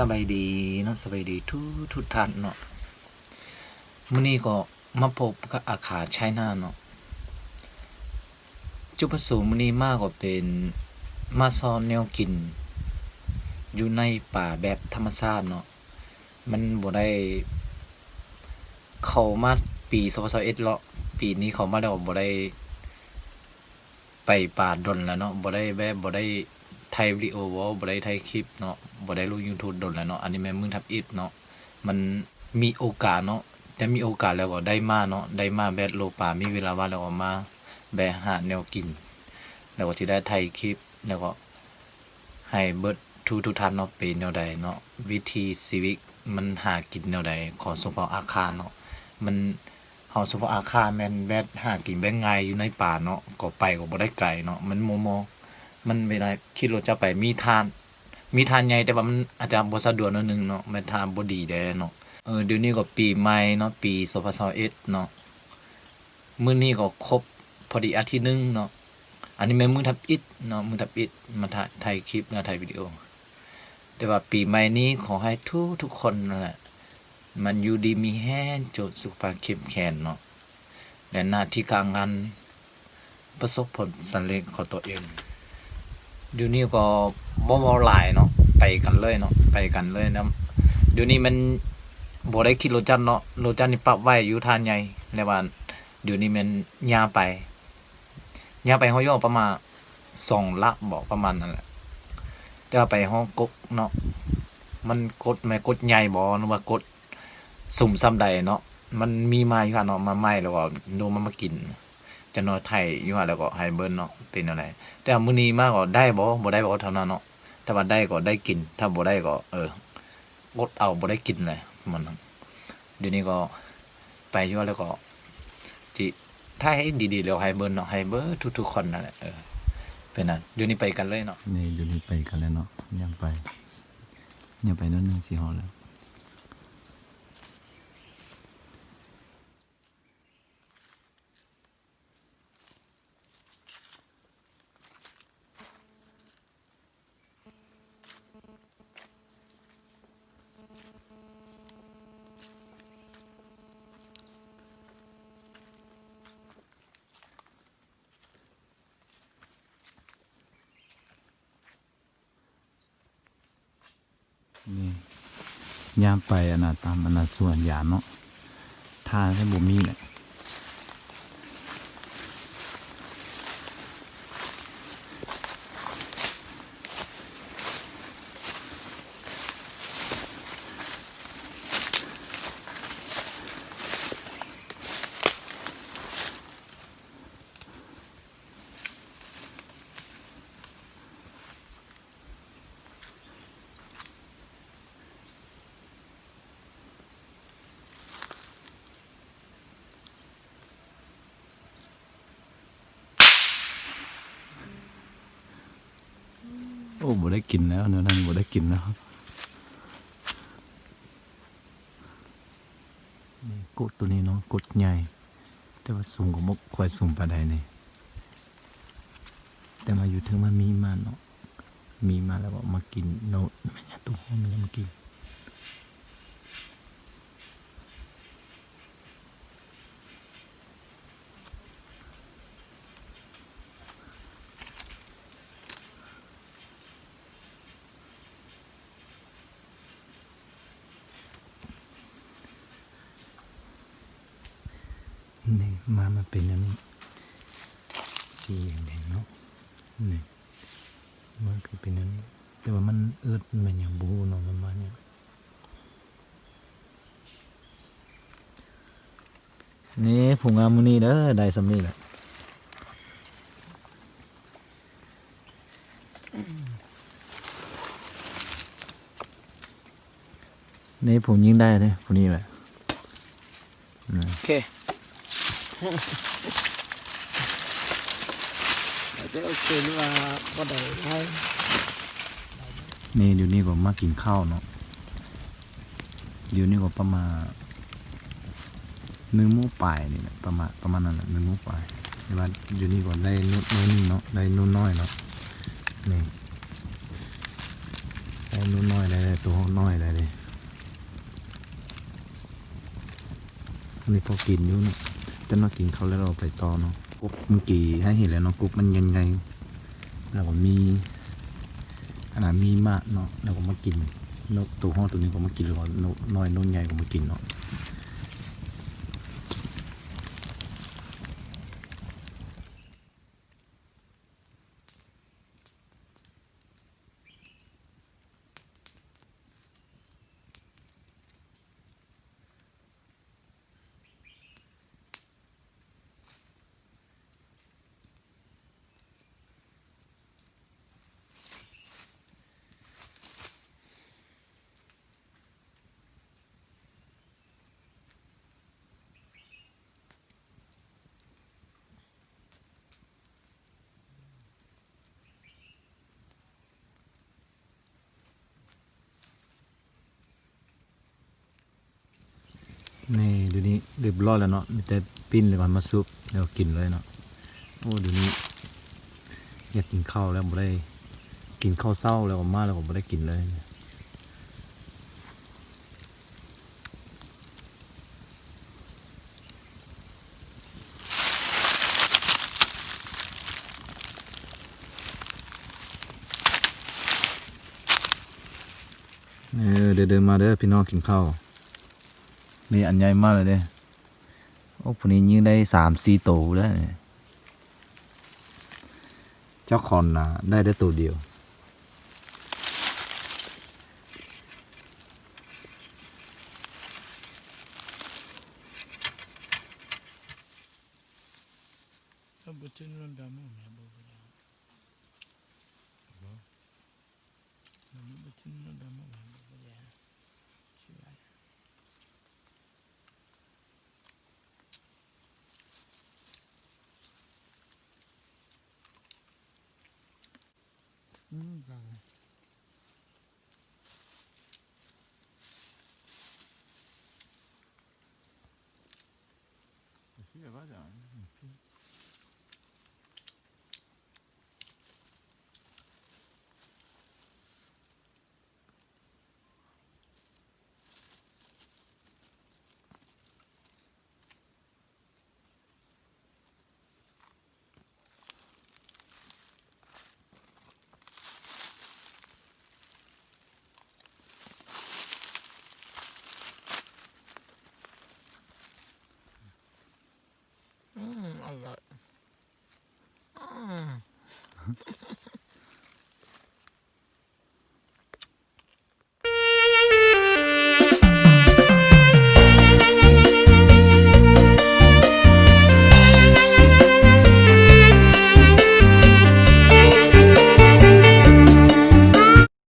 ສະບາຍດີເນາະ ສະບາຍດີທຸກໆທ່ານເນາະ. ມື້ນີ້ກໍມາພົບກັບອາຄາໄຊນາເນາະ. ຈຸດປະສົງມື້ນີ້ມາກໍເປັນມາຊອກແນວກິນຢູ່ໃນປ່າແບບທຳມະຊາດເນາະ. ມັນບໍ່ໄດ້ ເຂົ້າມາປີສອງພັນຊາວເອັດເນາະ, ປີນີ້ເຂົ້າມາແລ້ວບໍ່ໄດ້ ໄປປ່າດົນແລ້ວເນາະ, ບໍ່ໄດ້ແບບ ບໍ່ໄດ້ຖ່າຍວິດີໂອ ບໍ່ ບໍ່ໄດ້ຖ່າຍຄລິບເນາະ, ບໍ່ໄດ້ລົງຢູທູບດົນແລ້ວເນາະ. ອັນນີ້ແມ່ນມື້ທຳອິດເນາະ, ມັນມີໂອກາດເນາະ, ແຕ່ມີໂອກາດແລ້ວກໍໄດ້ມາເນາະ, ໄດ້ມາແບບໂລປ່າ ມີເວລາວ່າງແລ້ວກໍມາແບບຫາແນວກິນ, ແລ້ວກໍຊິໄດ້ຖ່າຍຄລິບ ແລ້ວກໍໃຫ້ເບິດທຸກໆທ່ານເນາະ, ເປັນແນວໃດເນາະ, ວິຖີຊີວິດມັນຫາກິນແນວໃດຂອງຊົນເຜົ່າອາຄາເນາະ. ມັນ ເຮົາສະເພາະອາຄາແມ່ນແບບຫາກິນແບບງ່າຍຢູ່ໃນປ່າເນາະ, ກໍໄປກໍບໍ່ໄດ້ໄກເນາະ, ມັນມໍ່ໆ ມັນເວລາຂີ່ລົດຈະໄປມີທ່ານ ມີທ່ານໃຫຍ່ ແຕ່ວ່າມັນອາດຈະບໍ່ສະດວກໜ້ອຍໜຶ່ງເນາະ, ແມ່ນທ່າບໍ່ດີແດ່ເນາະ. ເອີ ດຽວນີ້ກໍປີໃໝ່ເນາະ, ປີສອງພັນຊາວເອັດເນາະ, ມື້ນີ້ກໍຄົບພໍດີອາທິດໜຶ່ງເນາະ. ອັນນີ້ແມ່ນມື້ທຳອິດເນາະ, ມື້ທຳອິດມາຖ່າຍ ຖ່າຍຄລິບ ແລະ ຖ່າຍວິດີໂອ. ແຕ່ວ່າປີໃໝ່ນີ້ຂໍໃຫ້ທຸກໆຄົນນັ້ນແຫຼະ ມັນຢູ່ດີມີແຮງ ຈົງສຸຂະພາບເຂັ້ມແຂງເນາະ ແລະ ໜ້າທີ່ການງານປະສົບຜົນສຳເລັດຂອງຕົວເອງ. ດຽວນີ້ກໍບໍ່ເວົ້າຫຼາຍເນາະ, ໄປກັນເລີຍເນາະ, ໄປກັນເລີຍນຳ. ດຽວນີ້ມັນບໍ່ໄດ້ຂີ່ລົດຈັກເນາະ, ລົດຈັກນີ້ປັບໄວ້ຢູ່ທ່າໃຫຍ່ ແລະວ່າດຽວນີ້ແມ່ນຍ່າງໄປ ຍ່າງໄປຮອດຢູ່ປະມານສອງຫຼັກບໍ ປະມານນັ້ນແຫຼະ. ແຕ່ວ່າໄປຮອດກົກເນາະ, ມັນກົກ ແມ່ນກົກໃຫຍ່ບໍ ຫຼືວ່າກົກ ສູງສ່ຳໃດເນາະ, ມັນມີມາຢູ່ຫັ້ນເນາະ, ມາໃໝ່ແລ້ວກໍໂນມາ ມາກິນ. ຈັກໜ້ອຍຖ່າຍຢູ່ຫັ້ນແລ້ວກໍໃຫ້ເບິ່ງເນາະ ເປັນແນວໃດ. ແຕ່ວ່າມື້ນີ້ມາກໍໄດ້ບໍ ບໍ່ໄດ້ບໍເທົ່ານັ້ນເນາະ, ຖ້າວ່າໄດ້ກໍໄດ້ກິນ, ຖ້າບໍ່ໄດ້ກໍ ເອີ ອົດເອົາ ບໍ່ໄດ້ກິນແຫຼະ ມັນ. ດຽວນີ້ກໍໄປຢູ່ແລ້ວກໍຊິຖ່າຍໃຫ້ດີໆ ແລ້ວໃຫ້ເບິ່ງເນາະ, ໃຫ້ເບິ່ງທຸກໆຄົນນັ້ນແຫຼະ. ເອີ ເປັນນັ້ນ. ດຽວນີ້ໄປກັນເລີຍເນາະ. ນີ້ ດຽວນີ້ໄປກັນແລ້ວເນາະ, ຍ່າງໄປ ຍ່າງໄປໜ້ອຍໜຶ່ງຊິຮອດແລ້ວ. ນີ້ ຍ່າງໄປອັນນ່າ ຕາມອັນນ່າສວນຢາງເນາະ, ທ່າແທ້ບໍ່ມີແຫຼະ. ໂອ້ ບໍ່ໄດ້ກິນແລ້ວ ແນວນັ້ນບໍ່ໄດ້ກິນແລ້ວ. ນີ້ກົກໂຕນີ້ເນາະ, ກົກໃຫຍ່ ແຕ່ວ່າສູງກໍບໍ່ຄ່ອຍສູງປານໃດນີ້, ແຕ່ວ່າຢູ່ເທິງມັນມີມາເນາະ, ມີມາແລ້ວກໍມາກິນໂນດ ແມ່ນຫຍັງ ໂຕເຮົາມັນຍັງມາກິນ. ນີ້ ມາ ມັນເປັນແນວນີ້ ສີແດງໆເນາະ. ນີ້ ມັນກໍເປັນແນວນີ້ ແຕ່ວ່າມັນເອິດແມ່ນຫຍັງບໍ່ຮູ້ເນາະ, ມັນມາຫຍັງ. ນີ້ ຜູ້ງາມມື້ນີ້ເດີ ໄດ້ສ່ຳນີ້ແຫຼະ. ນີ້ຜູ້ຍິງໄດ້ເດ້ ຜູ້ນີ້ແຫຼະ. ໂອເຄ ໂອເຄ ຫຼືວ່າບໍ່ໄດ້ຫຼາຍ. ນີ້ ດຽວນີ້ກໍມາກິນເຂົ້າເນາະ, ດຽວນີ້ກໍປະມານໜຶ່ງໂມງປາຍນີ້ແຫຼະ, ປະມານ ປະມານນັ້ນແຫຼະ ໜຶ່ງໂມງປາຍ. ແຕ່ວ່າດຽວນີ້ກໍໄດ້ໜ້ອຍໜຶ່ງເນາະ, ໄດ້ໜ້ອຍໆເນາະ. ນີ້ ໄປ ໜູນ້ອຍໄດ້ ໂຕນ້ອຍໄດ້ເດ້. ອັນນີ້ພໍກິນຢູ່ເນາະ, ຈັກໜ້ອຍກິນເຂົ້າແລ້ວເຮົາໄປຕໍ່ເນາະ. ກົບເມື່ອກີ້ໃຫ້ເຫັນແລ້ວເນາະ, ກົບມັນໃຫຍ່ໆ ແລ້ວກໍມີ ອັນນັ້ນມີໝາກເນາະ, ແລ້ວກໍມາກິນ. ໂຕຮອດໂຕນີ້ກໍມາກິນ ຫຼືວ່າໂຕນ້ອຍໂຕໃຫຍ່ກໍມາກິນເນາະ. ນີ້ ດຽວນີ້ຮຽບຮ້ອຍແລ້ວເນາະ, ມີແຕ່ປີ້ນ ແລ້ວກໍມາສຸບ ແລ້ວກິນເລີຍເນາະ. ໂອ້ ດຽວນີ້ຢາກກິນເຂົ້າແລ້ວ ບໍ່ໄດ້ກິນເຂົ້າເຊົ້າ ແລ້ວກໍມາ ແລ້ວກໍບໍ່ໄດ້ກິນເລີຍ. ເອີ ເດີ ເດີ ມາເດີພີ່ນ້ອງ ກິນເຂົ້າ. ນີ້ອັນໃຫຍ່ມາແລ້ວເດ້. ໂອ້ ຜູ້ນີ້ຍິງໄດ້ສາມສີ່ໂຕແລ້ວ. ເຈົ້າຂອງນະໄດ້ແຕ່ໂຕດຽວ. ອືມ ອະລ່ອຍ.